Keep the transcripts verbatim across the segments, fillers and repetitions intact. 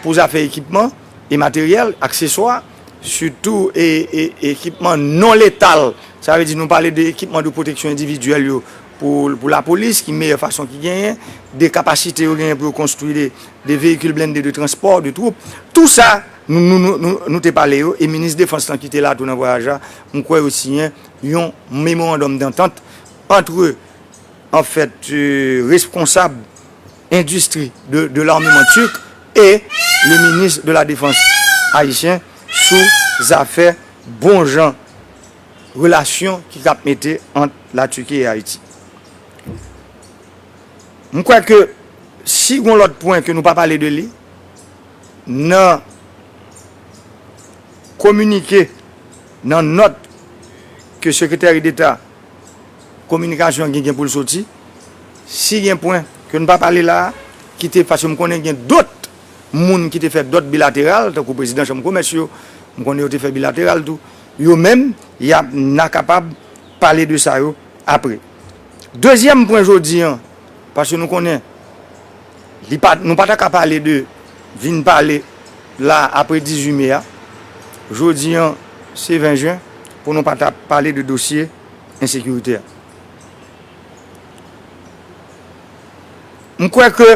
pou zafè ekipman e materyèl, akseswa, sitou e, e, ekipman non letal. Sa vle di nou pale de ekipman de pwoteksyon endividyèl yo pou, pou lapolis, ki meyè fason ki genyen, de kapasite yo genyen pou yo konstwi de, de veyikil blende de transpò, de twoup. Tou sa, nou, nou, nou, nou, nou te pale yo, e minis defans lan ki te la tou nan vwayaj la, m kwè yo siyen yon memorandòm dantant antre, an fèt, euh, responsab endistri de, de l'armement turc et le ministre de la Défense haïtien sou zafè bon jan relasyon ki k ap mete ant Latiki e Ayiti. M kwè ke si gon lòt pwen ke nou pa pale de li nan kominike, nan nòt ke Sekretè Deta kominikasyon gen, gen pou l soti, si gen pwen ke nou pa pale la a, ki te, paske m konnen gen dòt moun ki te fè dòt bilateral, tankou prezidan chanm komès yo, m konnen yo te fè bilateral tou. Yo menm, y ap, n a kapab pale de sa yo apre. Dezyèm pwen jodi an, paske nou konnen, li pa, nou pa ta ka pale de, vin pale la apre dizuit me a. Jodi an, se ven jen, pou nou pa ta pale de dosye ensekirite a. M kwè ke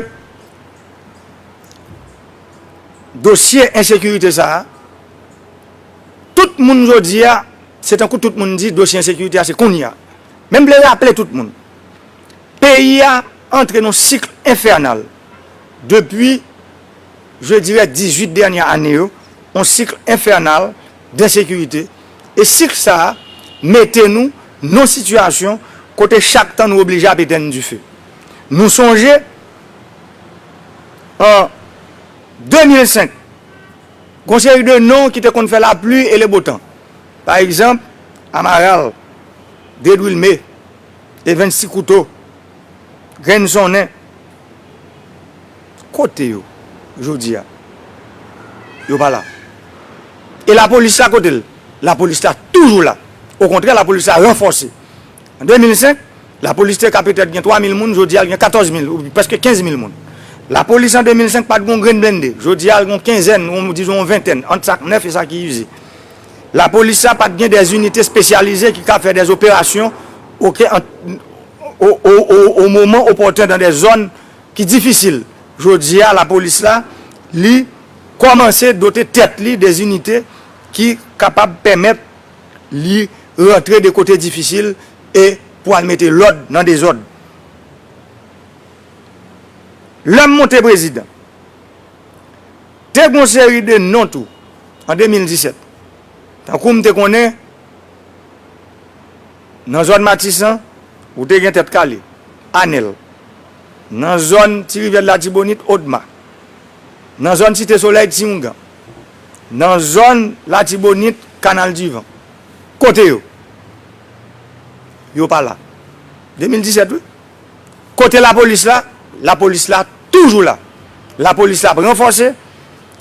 dosye ensekirite sa a, tout moun jodi a, se tankou tout moun di dosye ensekirite a se kounye a. Men m vle raple tout moun, peyi a antre nan sik enfènal depi, je dirais, dizuit dènye ane yo, yon sik enfènal d ensekirite. E sik sa a mete nou nan sitiyasyon kote chak tan nou oblije ap etèn dife. Nou sonje, an de mil senk, gon seri de non ki te konn fè lapli e le botan. Pa egzanp, Amaral, Dedwilme, Evens Ti Kouto, Grenn Sonnen. Kote yo jodi a? Yo pa la. E lapolis la, kote l? Lapolis la toujou la. Okontrè, lapolis la ranfòse. An de mil senk, lapolis te ka petèt gen twa mil moun, jodi a l gen katòz mil, ou prèske kenz mil moun. Lapolis an de mil senk pa t gen yon grenn blende. Jodi a l gen yon kenzèn, ou dizon yon ventèn, ant sa k nèf e sa ki ize. Lapolis la pa t gen dè inite espesyalize ki ka fè dè operasyon, oke, an, o, o, o, o moman opòten nan dè zòn ki difisil. Jodi a, lapolis la, li kòmanse dote tèt li dè inite ki kapab pèmèt li rantre de kote difisil e pou al mete lòd nan dezòd. Lè m monte prezidan, te gon seri de non tou an de mil disèt. Tankou m te konnen, nan zòn Matisan, ou te gen Tèt Kale, Anèl. Nan zòn Ti Rivyè de Latibonit, Odma. Nan zòn Site Solèy, Ti Oungan. Nan zòn Latibonit, Kanal Divan. Kote yo? Yo pa la. De mil disèt, wi. Kote lapolis la? Lapolis la toujou la. Lapolis la ap ranfòse.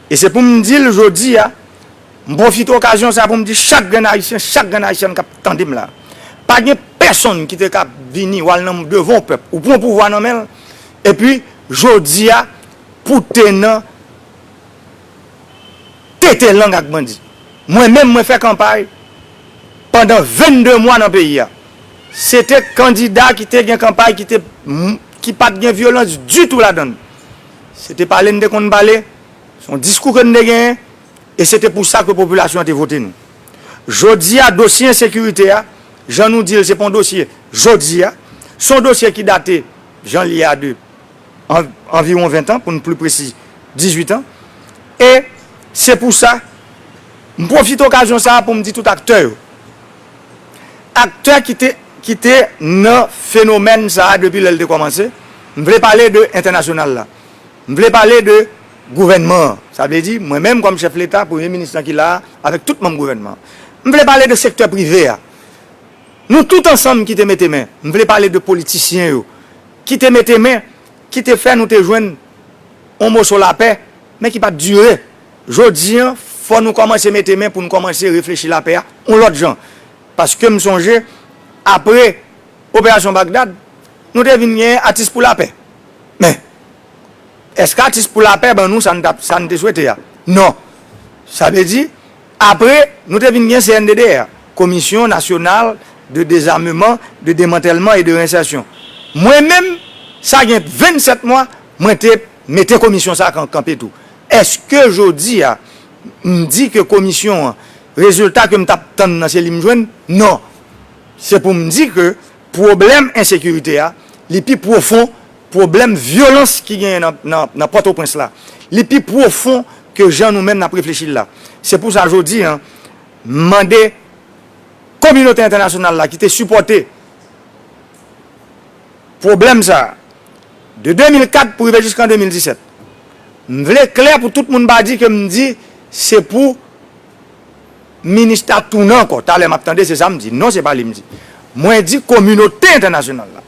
E se pou m di l jodi a, m pwofite okazyon sa pou m di chak grenn Ayisyen, chak grenn Ayisyèn k ap tande m la, pa gen pèsonn ki te ka vini w al nan devan yon pèp, ou pran pouvwa nan men l, epi jodi a, pou te nan tete lang ak bandi. Mwen menm, mwen fè kanpay pandan vennde mwa nan peyi a. Se te kandida ki te gen kanpay ki te, ki pa t gen vyolans ditou ladan l. Se te pale n te konn pale, se yon diskou ke n te genyen, e se te pou sa ke popilasyon an te vote nou. Jodi a, dosye ensekirite a, jan nou di l, se pa yon dosye jodi a, se yon dosye ki date, jan l ye a, de an-, anviwon ven tan, pou n pli presi, dizuit an. E se pou sa, m pwofite okazyon sa a pou m di tout aktè yo. Aktè ki te, ki te nan fenomèn sa a depi lè l te kòmanse, m vle pale de entènasyonal la. M vle pale de gouvènman an. Sa vle di, mwen menm kòm chèf Leta, premye minis lan ki la a, avèk tout manm gouvènman an. M vle pale de sektè prive a. Nou tout ansanm ki te mete men. M vle pale de politisyen yo, ki te mete men, ki te fè nou te jwenn yon moso lapè, men ki pa t dire. Jodi an, fò nou kòmanse mete men pou n kòmanse reflechi lapè a yon lòt jan. Paske m sonje, apre Operasyon Bagdad, nou te vin gen Atis pou Lapè. Men, Èske Atis pou Lapè ban nou sa n t ap, sa n te swete a? Non. Sa vle di, apre, nou te vin gen C N D D R, Commission Nationale de Désarmement, de Démantèlman et de Réinsertion. Mwen menm, sa gen vennsèt mwa, mwen te mete komisyon sa a kan-, kanpe tou. Èske jodi a, m di ke komisyon an, rezilta ke m t ap tann nan se li m jwenn? Non. Se pou m di ke pwoblèm ensekirite a, li pi pwofon pwoblèm vyolans ki genyen nan, nan, nan Pòtoprens la. Li pi pwofon ke jan nou menm n ap reflechi l la. Se pou sa jodi a, m mande kominote entènasyonal la ki te sipòte pwoblèm sa a, de de mil kat pou rive jiskan de mil disèt. M vle klè pou tout moun pa di ke m di se pou minis la tounen ankò. Talè m ap tande, se sa m di. Non, se pa li m di. Mwen di kominote entènasyonal la.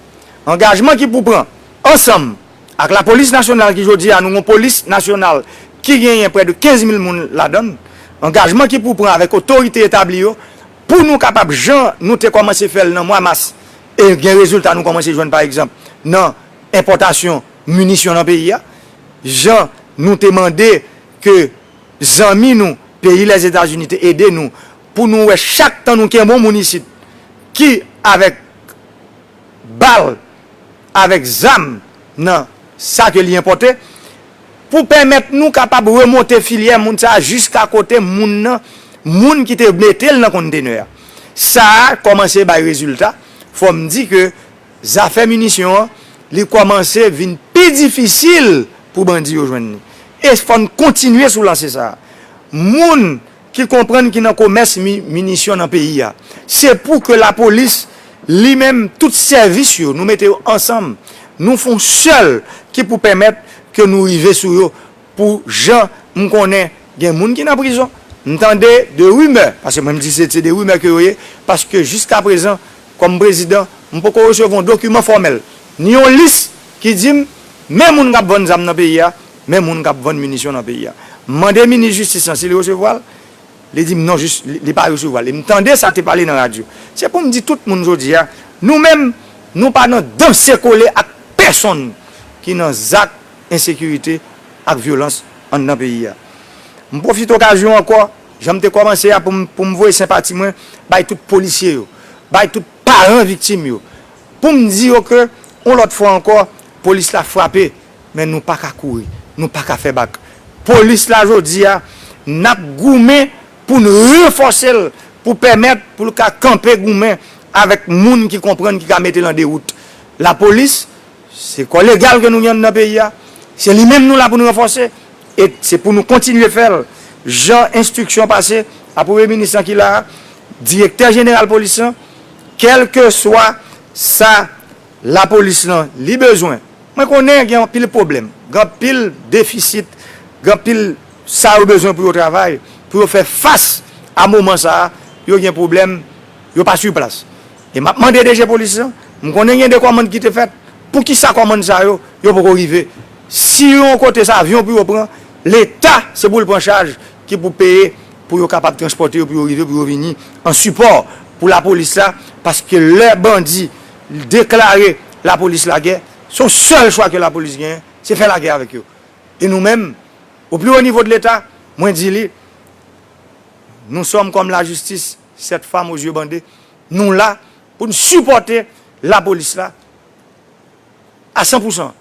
Angajman ki pou pran ansanm ak lapolis nasyonal ki jodi a nou yon polis nasyonal ki genyen prè de kenz mil moun ladan l. Angajman ki pou pran avèk otorite etabli yo pou nou kapab, jan nou te kòmanse fè l nan mwa mas, e gen rezilta nou kòmanse jwenn, pa egzanp, nan enpòtasyon minisyon nan peyi a, jan nou te mande ke zanmi nou, peyi Lèzetazini, te ede nou, pou nou wè chak tan nou kenbe yon moun isit ki avèk bal, avèk zam nan sa ke li enpòte, pou pèmèt nou kapab remonte filyè moun sa a jiska kote moun nan, moun ki te mete l nan kontenè a. Sa a kòmanse bay rezilta. Fò m di ke zafè minisyon an, li kòmanse vin pi difisil pou bandi yo jwenn li. E fò n kontinye sou lanse sa a. Moun ki konprann ki nan komès mi-, minisyon nan peyi a, se pou ke lapolis, li menm, tout sèvis yo, nou mete yo ansanm, nou fè yon sèl ki pou pèmèt ke nou rive sou yo, pou jan m konnen gen moun ki nan prizon. M tande de rimè, paske mwen m di se, se de rimè ke yo ye, paske jiska prezan, kòm prezidan, m poko resevwa yon dokiman fòmèl, ni yon lis ki di m, men moun k ap vann zam nan peyi a, men moun k ap vann minisyon nan peyi a. M mande minis jistis lan si li resevwa l, li di m non, jis, li, li pa resevwa l. E m tande sa te pale nan radyo. Se pou m di tout moun jodi a, nou menm, nou pa nan danse kole ak pèsonn ki nan zak ensekirite ak vyolans anndan peyi a. M pwofite okazyon ankò, jan m te kòmanse a, pou m, pou m voye senpati mwen bay tout polisye yo, bay tout paran viktim yo, pou m di yo ke, yon lòt fwa ankò, polis la frape, men nou pa ka kouri, nou pa ka fè bak. Polis la jodi a, n ap goumen pou n ranfòse l, pou pèmèt pou l ka kanpe goumen avèk moun ki konprann, ki ka mete l an dewout. Lapolis, se kò legal ke nou gen anndan peyi a. Se li menm nou la pou nou ranfòse. E se pou nou kontinye fè l. Jan enstriksyon pase a premye minis lan ki la a, direktè jeneral polis lan, kèlkeswa sa lapolis lan li bezwen. Mwen konnen gen anpil pwoblèm, gen anpil defisit, gen anpil sa yo bezwen pou yo travay, pou yo fè fas a moman sa a, yo gen pwoblèm, yo pa sou plas. E m ap mande D G polis lan, m konnen gen de kòmand ki te fèt, poukisa kòmand sa yo, yo poko rive? Si yon kote se avyon pou yo pran, Leta se pou l pran chaj ki pou peye pou yo kapab transpòte yo, pou yo rive, pou yo vini an sipò pou lapolis la, paske lè bandi deklare lapolis lagè, se yon sèl chwa ke lapolis genyen, se fè lagè avèk yo. E nou menm, au plus haut niveau de Leta, mwen di li, nous sommes comme la justice, cette femme aux yeux bandés, nou la pou n sipòte lapolis la a san pou san,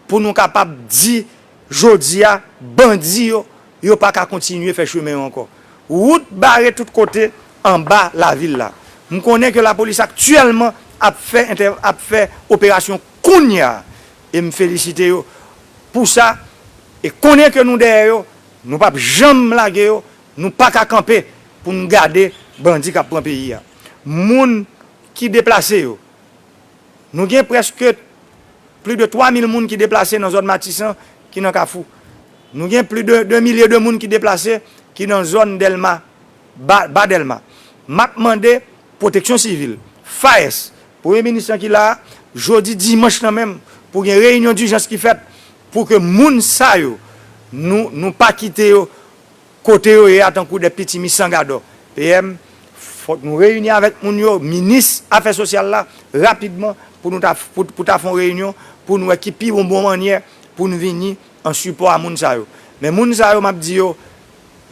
pou nou kapab di, jodi a, bandi yo, yo pa ka kontinye fè chemen yo ankò. Wout bare tout kote anba lavil la. M konnen ke lapolis aktyèlman ap fè entè-, ap fè operasyon kounye a, e m felisite yo pou sa, e konnen ke nou dèyè yo, nou p ap janm lage yo, nou pa ka kanpe pou n gade bandi k ap pran peyi a. Moun ki deplase yo, nou gen prèske plis de twa mil moun ki deplase nan zòn Matisan ki nan Kafou. Nou gen plis de de milye de moun ki deplase ki nan zòn Dèlma, Ba, Ba Dèlma. M ap mande Pwoteksyon Sivil, FAES, Premye Minis lan ki la a, jodi dimanch lan menm, pou gen reyinyon dijans ki fèt, pou ke moun sa yo, nou, nou pa kite yo kote yo ye a tankou de pitimi san gadò. P M, fòk nou reyini avèk moun yo, minis afè sosyal la, rapidman, pou nou ta, pou, pou ta fè yon reyinyon, pou nou wè ki pi bon, bon mannyè pou nou vini an sipò a moun sa yo. Men moun sa yo, m ap di yo,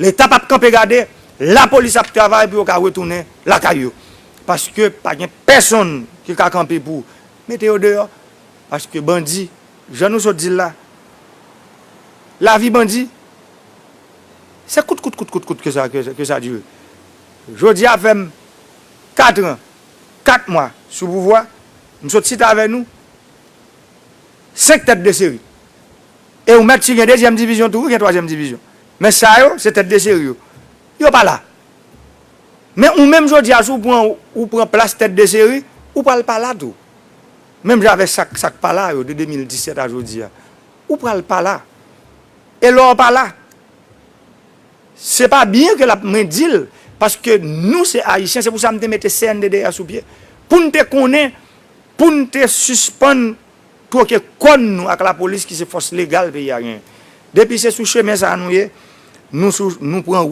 Leta p ap kanpe gade, lapolis ap travay pou yo ka retounen lakay yo. Paske pa gen pèsonn ki ka kanpe pou mete yo deyò. Paske bandi, jan nou sot di l la, lavi bandi, se kout, kout, kout, kout, kout ke sa, ke, ke sa dire. Jodi a fè m kat an, kat mwa sou pouvwa, m sot chita avè nou, senk tèt de seri. E ou mèt si gen dezyèm divizyon tou, wi, gen twazyèm divizyon. Men sa yo, se tèt de seri yo. Yo pa la. Men ou menm jodi a, si w pran, ou pran plas tèt de seri, ou pral pa la tou. Menm jan avèk sa, sa k pa la yo, de de mil disèt a jodi a. Ou pral pa la. E lè w pa la, se pa byen ke l ap men di l, paske nou se Ayisyen, se pou sa m te mete C N D D A sou pye. Pou n te konnen, pou n te sispann twoke kòn nou ak lapolis ki se fòs legal peyi a genyen. Depi se sou chemen sa a nou ye, nou, sou, nou pran wout